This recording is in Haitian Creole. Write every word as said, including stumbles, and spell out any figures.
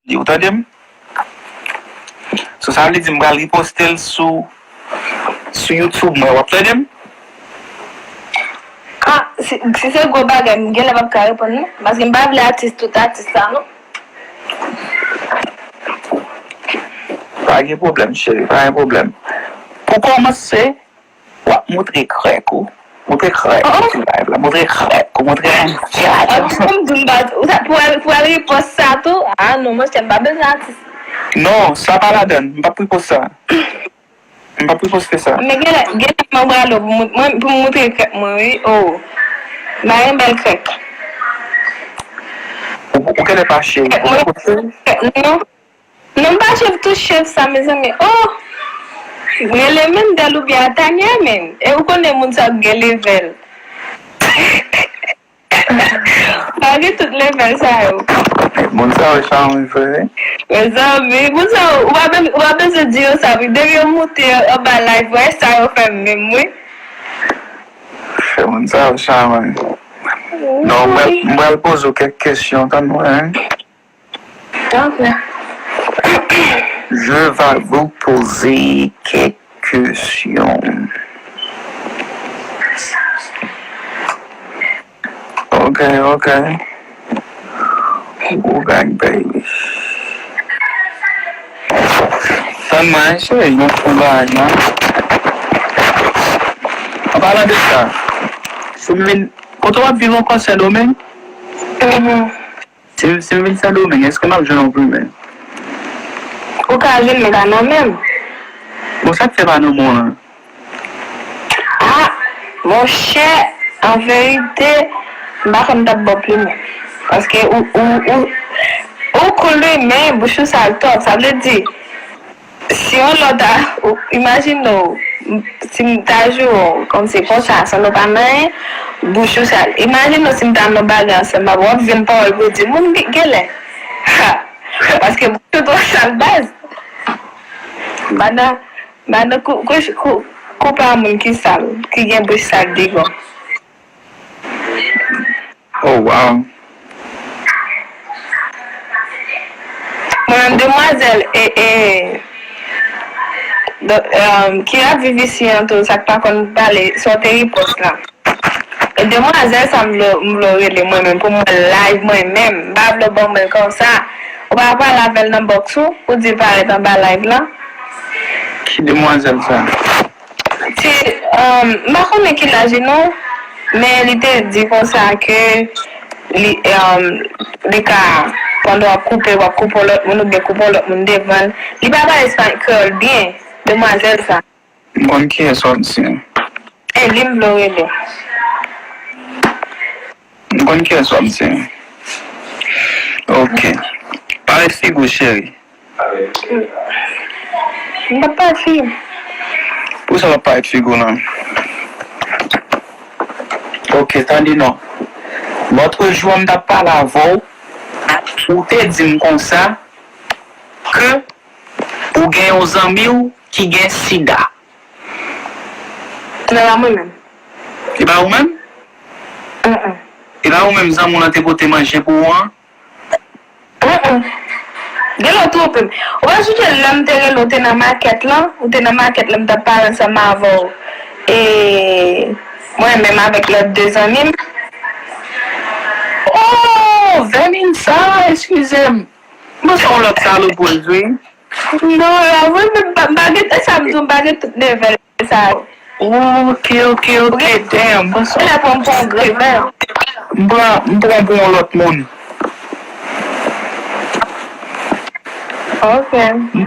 li, ou tande m? So, sa vle di m pral reposte l sou, sou YouTube mwen, w ap tande m? Ah, si, si se gwo bagay, m genlè p ap ka reponn non. Paske m pa vle atis, tout atis sa non. Pa gen pwoblèm, cheri, pa gen pwoblèm. Pou kòmanse, w ap montre krèk ou. Montre krèk ou sou live la. Montre krèk ou, montre yon djaj. Pou m di m pa, pou al, pou al repòs sa tou. Ah non, monchè, m pa bezwen atis. Non, sa pa ladan. M p ap repòs sa. M p ap reposte sa. Men genlè, genlè m pral pou m, mwen, pou m montre krèk mwen, wi. Oh. M pa gen bèl krèk. Ou, ou genlè pa cheri. Krèk mwen, krèk, non. Non, m pa cheri tou cheri sa, mezanmi. Oh! Rele Mendel oubyen Atanya, men. E ou konnen moun sa yo gen level. Pa gen tout level sa yo. Moun sa yo charme vre. Mezanmi, moun sa yo, ou pa menm, ou pa bezwen di yo sa, wi. Depi yo moute anba live, wè sa yo fè menm, wi. Fè moun sa yo charme. Non, mwen, mwen pral poze w kèk kesyon, tann mwen. Ok. Je vais vous poser quelques questions. Ok, ok. Go back, baby. Tann mwen, cheri, yon ti bagay, non. An palan de sa, si m vin, kote w ap viv ankò, Sendomeng? Mhm. Si, si m vin Sendomeng, èske m ap jwenn yon plimen? Ou ka jwenn, men pa nan men m. Bon, sa k fè pa nan men w lan? Ah, monchè, an verite, m pa kwè m t ap ba w plimen. Paske ou, ou, ou, ou koule, men bouch ou sal twòp. Sa vle di, si yon lòt a, ou, imajine w, si m ta joure w, kòmsi konsa, san nou pa nan anyen, bouch ou sal. Imajine w si m ta nan bagay ansanm avè w, w ap jwenn pawòl pou w di, moun gen, genlè. Ha! Paske bouch ou twò sal baz. Madan, madan kou, kou, kou, kou pa moun ki sal, ki gen bouch sal devan. Oh, wow. Mwen menm, demwazèl, e, e, do, e, ki ap viv isi an tou, sa k pa konn pale, sòti ripòs la. E demwazèl sa m vle, m vle rele mwen menm, pou mwen live mwen menm. M pa vle ban mwen l konsa. Ou pa pale avè l nan box ou, ou di l parèt anba live la? Ki demwazèl sa? Ti, um, m pa konnen ki laj li non, men li te di konsa ke li, um, li ka, pandan w ap koupe, w ap koupe yon lòt moun oubyen koupe yon lòt moun devan l. Li pa pale espay-, kreyòl byen, demwazèl sa. M konn kiyès w ap di. E li m vle w rele. M konn kiyès w ap di. Ok. Parèt figi w, cheri. M p ap parèt figi m. Poukisa w p ap parèt figi w lan? Ok, tande non. Lòt jou an m t ap pale avè w, ou te di m konsa ke ou gen yon zanmi w ki gen sida. Se pa mwen menm. E pa ou menm? Mm, mm. E pa ou menm zanmi w lan te pote manje pou ou an? Mm, mm. Genlè w twonpe m. Ou pa sonje lè m te rele w, ou te nan makèt lan? Ou te nan makèt lè m t ap pale ansanm avè w. E mwen menm avèk lòt de zanmi m. Oh, Vanessa, eskize m. Mwen se yon lòt salopwèz, wi. Non, la, mwen menm, m pa, m pa gen, e sa m di w, m pa gen tout level sa yo. Ok, ok, ok, damn. Mwen se lè pou m pran grenn, men. M pran, m pran pou yon lòt moun. Ok. M